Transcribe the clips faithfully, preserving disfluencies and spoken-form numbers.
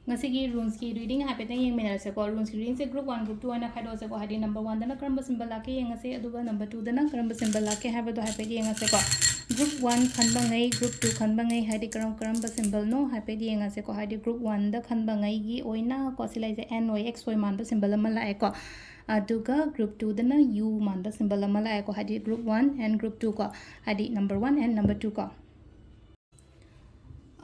ꯉꯁꯤꯒꯤ ꯔꯨꯟꯁꯀꯤ ꯔꯤꯗꯤꯡ ꯍꯥꯏꯐꯦꯠꯇꯪ ꯌꯦꯡꯃꯤꯟꯅꯔꯁꯦꯀꯣ꯫ ꯔꯨꯟꯁꯀꯤ ꯔꯤꯗꯤꯡꯁꯦ group one, group two ꯍꯥꯏꯅ ꯈꯥꯏꯗꯣꯛꯑꯁꯦꯀꯣ꯫ ꯍꯥꯏꯗꯤ ꯅꯝꯕꯔ ꯋꯥꯟꯗꯅ ꯀꯔꯝꯕ ꯁꯤꯝꯕꯜ ꯂꯥꯛꯀꯦ ꯌꯦꯡꯉꯁꯦ, ꯑꯗꯨꯒ ꯅꯝꯕꯔ ꯇꯨꯗꯅ ꯀꯔꯝꯕ ꯁꯤꯝꯕꯜ ꯂꯥꯛꯀꯦ ꯍꯥꯏꯕꯗꯣ ꯍꯥꯏꯐꯦꯠ ꯌꯦꯡꯉꯁꯦꯀꯣ꯫ ꯒ꯭ꯔꯨꯞ ꯋꯥꯟ ꯈꯟꯕꯉꯩ, ꯒ꯭ꯔꯨꯞ ꯇꯨ ꯈꯟꯕꯉꯩ, ꯍꯥꯏꯗꯤ ꯀꯔꯝ ꯀꯔꯝꯕ ꯁꯤꯝꯕꯜꯅꯣ ꯍꯥꯏꯐꯦꯠ ꯌꯦꯡꯉꯁꯦꯀꯣ꯫ ꯍꯥꯏꯗꯤ ꯒ꯭ꯔꯨꯞ ꯋꯥꯟꯗ ꯈꯟꯕꯉꯩꯒꯤ ꯑꯣꯏꯅ ꯀꯣ, ꯁꯤ ꯂꯩꯁꯦ ꯑꯦꯟ ꯑꯣꯏ, ꯑꯦꯛꯁ ꯑꯣꯏ ꯃꯥꯟꯕ ꯁꯤꯝꯕꯜ ꯑꯃ ꯂꯥꯛꯑꯦꯀꯣ꯫ ꯑꯗꯨꯒ ꯒ꯭ꯔꯨꯞ ꯇꯨꯗꯅ ꯌꯨ ꯃꯥꯟꯕ ꯁꯤꯝꯕꯜ ꯑꯃ ꯂꯥꯛꯑꯦꯀꯣ꯫ ꯍꯥꯏꯗꯤ group one and group two ꯀꯣ꯫ ꯍꯥꯏꯗꯤ number one and number two ꯀꯣ꯫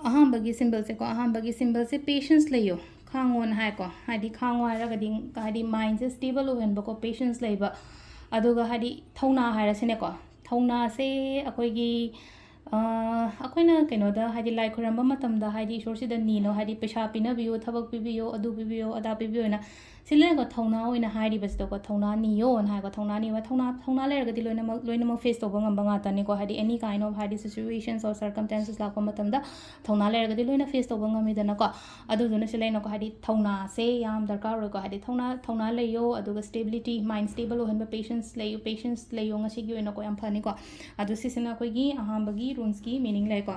ꯑꯍꯥꯟꯕꯒꯤ ꯁꯤꯝꯕꯜꯁꯦꯀꯣ, ꯑꯍꯥꯟꯕꯒꯤ ꯁꯤꯝꯕꯜꯁꯦ ꯄꯦꯁꯦꯟꯁ ꯂꯩꯌꯣ, ꯈꯥꯡꯉꯣꯅ ꯍꯥꯏꯀꯣ꯫ ꯍꯥꯏꯗꯤ ꯈꯥꯡꯉꯣ ꯍꯥꯏꯔꯒꯗꯤ, ꯍꯥꯏꯗꯤ ꯃꯥꯏꯟꯁꯦ ꯁ꯭ꯇꯦꯕꯜ ꯑꯣꯏꯍꯟꯕꯀꯣ, ꯄꯦꯁꯦꯟꯁ ꯂꯩꯕ꯫ ꯑꯗꯨꯒ ꯍꯥꯏꯗꯤ ꯊꯧꯅꯥ ꯍꯥꯏꯔꯁꯤꯅꯦꯀꯣ, ꯊꯧꯅꯥꯁꯦ ꯑꯩꯈꯣꯏꯒꯤ, ꯑ, ꯑꯩꯈꯣꯏꯅ ꯀꯩꯅꯣꯗ, ꯍꯥꯏꯗꯤ ꯂꯥꯏ ꯈꯣꯏꯔꯝꯕ ꯃꯇꯝꯗ, ꯍꯥꯏꯗꯤ ꯏꯁꯣꯔꯁꯤꯗ ꯅꯤꯅꯣ, ꯍꯥꯏꯗꯤ ꯄꯩꯁꯥ ꯄꯤꯅꯕꯤꯌꯨ, ꯊꯕꯛ ꯄꯤꯕꯤꯌꯨ, ꯑꯗꯨ ꯄꯤꯕꯤꯌꯨ, ꯑꯗꯥ ꯄꯤꯕꯤꯌꯨꯅ꯫ ꯁꯤ ꯂꯩꯔꯒ ꯊꯧꯅꯥ ꯑꯣꯏꯅ ꯍꯥꯏꯔꯤꯕꯁꯤꯗꯀꯣ, ꯊꯧꯅꯥ ꯅꯤꯌꯣꯅ ꯍꯥꯏꯀꯣ, ꯊꯧꯅꯥ ꯅꯤꯌꯣ꯫ ꯊꯧꯅꯥ, ꯊꯧꯅꯥ ꯂꯩꯔꯒꯗꯤ ꯂꯣꯏꯅꯃꯛ, ꯂꯣꯏꯅꯃꯛ ꯐꯦꯁ ꯇꯧꯕ ꯉꯝꯕ ꯉꯥꯛꯇꯅꯤꯀꯣ꯫ ꯍꯥꯏꯗꯤ any kind of, ꯍꯥꯏꯗꯤ situations or circumstances ꯂꯥꯛꯄ ꯃꯇꯝꯗ ꯊꯧꯅꯥ ꯂꯩꯔꯒꯗꯤ ꯂꯣꯏꯅ ꯐꯦꯁ ꯇꯧꯕ ꯉꯝꯃꯤꯗꯅꯀꯣ꯫ ꯑꯗꯨꯗꯨꯅ ꯁꯤ ꯂꯩꯅꯀꯣ, ꯍꯥꯏꯗꯤ ꯊꯧꯅꯥꯁꯦ ꯌꯥꯝ ꯗꯔꯀꯥꯔ ꯑꯣꯏꯀꯣ꯫ ꯍꯥꯏꯗꯤ ꯊꯧꯅꯥ, ꯊꯧꯅꯥ ꯂꯩꯌꯣ, ꯑꯗꯨꯒ ꯁ꯭ꯇꯦꯕꯤꯂꯤꯇꯤ, ꯃꯥꯏꯟ ꯁ꯭ꯇꯦꯕꯜ ꯑꯣꯏꯍꯟꯕ, ꯄꯦꯁꯦꯟꯁ ꯂꯩꯌꯣ, ꯄꯦꯁꯦꯟꯁ ꯂꯩꯌꯣ ꯉꯁꯤꯒꯤ ꯑꯣꯏꯅꯀꯣ, ꯌꯥꯝ ꯐꯅꯤꯀꯣ꯫ ꯑꯗꯨ ꯁꯤꯁꯤꯅ ꯑꯩꯈꯣꯏꯒꯤ ꯑꯍꯥꯟꯕꯒꯤ ꯔꯨꯟꯁꯀꯤ ꯃꯤꯅꯤꯡ ꯂꯩꯀꯣ꯫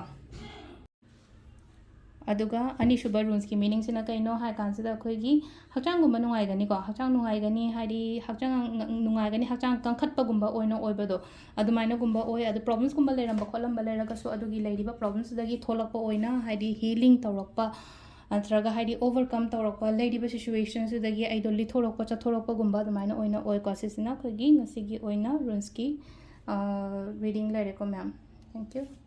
ꯑꯗꯨꯒ ꯑꯅꯤꯁꯨꯕ ꯔꯨꯟꯁꯀꯤ ꯃꯤꯅꯤꯡꯁꯤꯅ ꯀꯩꯅꯣ ꯍꯥꯏ ꯀꯥꯟꯁꯤꯗ, ꯑꯩꯈꯣꯏꯒꯤ ꯍꯛꯆꯥꯡꯒꯨꯝꯕ ꯅꯨꯡꯉꯥꯏꯒꯅꯤꯀꯣ꯫ ꯍꯛꯆꯥꯡ ꯅꯨꯡꯉꯥꯏꯒꯅꯤ ꯍꯥꯏꯗꯤ ꯍꯛꯆꯥꯡ ꯅꯨꯡꯉꯥꯏꯒꯅꯤ, ꯍꯛꯆꯥꯡ ꯀꯟꯈꯠꯄꯒꯨꯝꯕ ꯑꯣꯏꯅ ꯑꯣꯏꯕꯗꯣ, ꯑꯗꯨꯃꯥꯏꯅꯒꯨꯝꯕ ꯑꯣꯏ꯫ ꯑꯗꯨ ꯄ꯭ꯔꯣꯕ꯭ꯂꯦꯝꯁꯀꯨꯝꯕ ꯂꯩꯔꯝꯕ ꯈꯣꯠꯂꯝꯕ ꯂꯩꯔꯒꯁꯨ, ꯑꯗꯨꯒꯤ ꯂꯩꯔꯤꯕ ꯄ꯭ꯔꯣꯕ꯭ꯂꯦꯝꯁꯇꯨꯗꯒꯤ ꯊꯣꯛꯂꯛꯄ ꯑꯣꯏꯅ, ꯍꯥꯏꯗꯤ ꯍꯤꯂꯤꯡ ꯇꯧꯔꯛꯄ, ꯅꯠꯇ꯭ꯔꯒ ꯍꯥꯏꯗꯤ ꯑꯣꯚꯔꯀꯝ ꯇꯧꯔꯛꯄ, ꯂꯩꯔꯤꯕ ꯁꯤꯆꯨꯋꯦꯁꯟꯁꯤꯗꯒꯤ ꯑꯩꯗꯣ ꯂꯤꯊꯣꯔꯛꯄ, ꯆꯠꯊꯣꯔꯛꯄꯒꯨꯝꯕ ꯑꯗꯨꯃꯥꯏꯅ ꯑꯣꯏꯅ ꯑꯣꯏꯀꯣ꯫ ꯁꯤꯁꯤꯅ ꯑꯩꯈꯣꯏꯒꯤ ꯉꯁꯤꯒꯤ ꯑꯣꯏꯅ ꯔꯨꯟꯁꯀꯤ, ꯑ, ꯔꯤꯗꯤꯡ ꯂꯩꯔꯦꯀꯣ, ꯃꯦꯝ꯫ Thank you꯫